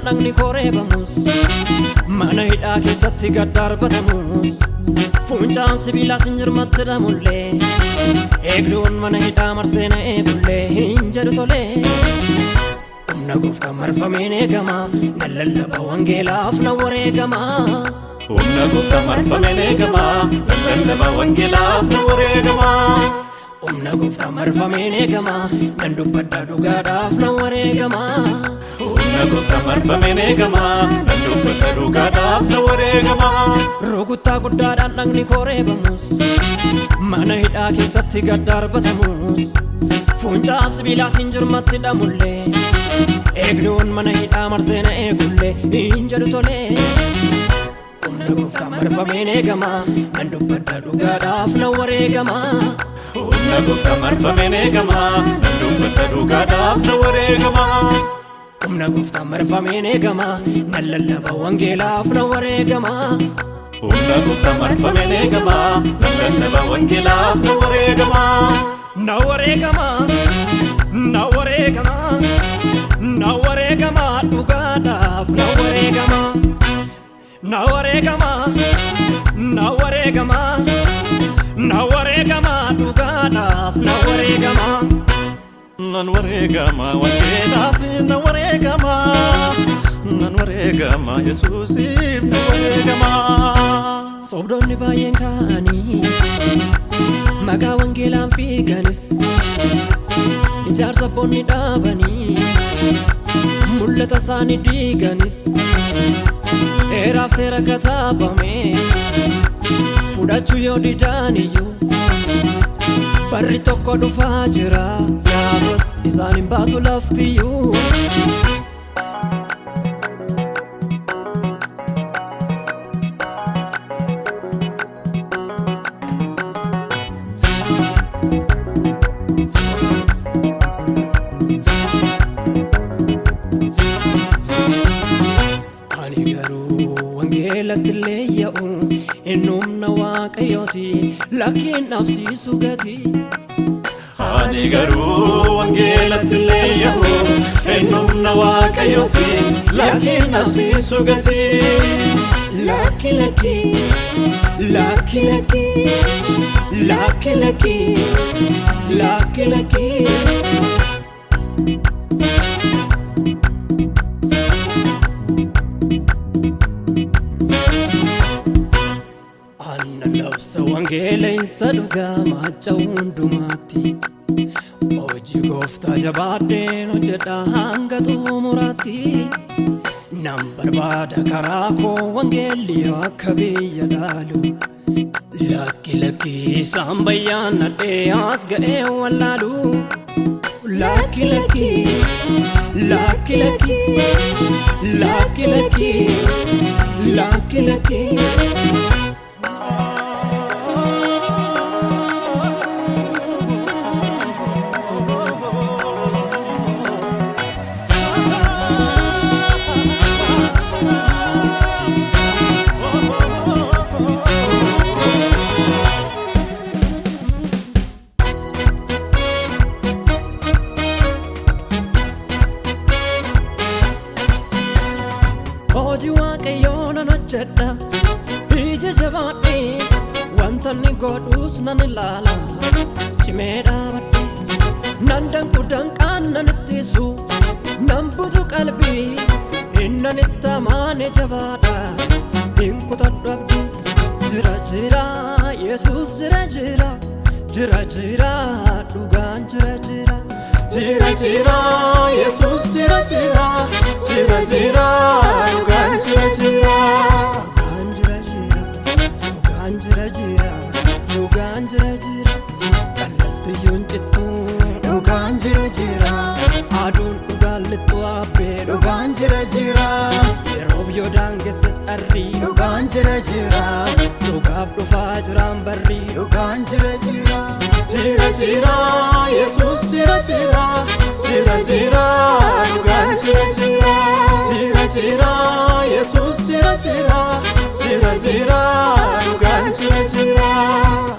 Dhagni koo reebamus, mana hidhaa keessatti gad darbatamus, fuuncaan sibiilaatiin jirmatti hidhamullee, eegduun mana hidhaa marsee na eegullee hin jedhu tolee. Humna gooftaan marfameen eegama, nan lallaba wangeelaaf na wareegama. Humna gooftaan marfameen eegama, nan lallaba wangeelaaf na wareegama. Humna gooftaan marfameen eegama, nan dubbadha dhugaadhaaf na wareegama. Humna gooftaan marfameen eegama, nan dubbadha dhugaadhaaf na wareegama. Rukuttaa guddaadhaan dhagni koo reebamus, mana hidhaa keessatti gad darbatamus, fuuncaa sibiilaatiin jirmatti hidhamullee, eegduun mana hidhaa marsee na eegullee hin jedhu tolee. Humna gooftaan marfameen eegama, nan dubbadha dhugaadhaaf na wareegama. Humna gooftaan marfameen eegama, nan dubbadha dhugaadhaaf na wareegama. Humna gooftaan marfameen eegama, nan lallaba wangeelaaf na wareegama. Humna gooftaan marfameen eegama, nan lallaba wangeelaaf na wareegama. Na wareegama, na wareegama, na wareegama dhugaadhaaf na wareegama. Na wareegama, na wareegama, na wareegama dhugaadhaaf na wareegama. Nan wareegama wangeelaaf nan wareegama. Nan wareegama Yesuusiif nan wareegama. Sobdoonni baay'een ka'anii maqaa wangeelaan fiiganis, ijaarsa abboonni dhaabanii mul'ata isaanii diiganis, heeraaf seera katabame fudhachuu yoo didaaniyyuu, barri tokko dhufaa jira, gaafas isaan hin baatu laftiyyuu. Ani garuu wangeelatti illee yaa'u, inni humna Waaqayyooti, lakkiin dhabsiisu gati. Ani garuu wangeelatti illee yaa'u, inni humna Waaqayyooti, lakkiin dhabsiisu gati. Lakki lakki, lakki lakki, lakki lakki, lakki lakki. Anna labsa wangeela isa dhugaa maacha hundumaatti. Hojii gooftaa jabaadheen hojjedha hanga xumuraatti. Nan barbaada karaa koo wangeelli akka biyya dhaalu. Lakki lakki, isaan bayyaannadhee as ga'ee wallaalu. Lakki lakki, lakki lakki, lakki lakki, lakki lakki. Hojii Waaqayyoo nan hojjedha ija jabaadhee, wanta inni godhus nan ilaala cimee dhaabadhe. Nan danqu danqaan nan ittisu, nan butu qalbii innan itti amaane jabaadha, hin kutadhu abdii. Jira jira Yesuus, jira jira, jira jira dhugaan, jira jira. Jira jira Yesuus, jira jira, jira jira dhugaan, jira jira. Dhugaan jira jira, dhugaan jira jira, dhugaan jira jira, kallattiyyuun cittuu. Dhugaan jira jira. Aduun dhugaan lixxuu abbee. Dhugaan jira jira. Yeroof yoo daangesses dharrii. Dhugaan jira jira. Dhugaaf dhufaa jiraan barrii. Dhugaan jira jira. Jira jira Yesuus, jira jira, jira jira dhugaan, jira jira. Jira jira Yesuus, jira jira, jira jira dhugaan, jira jira.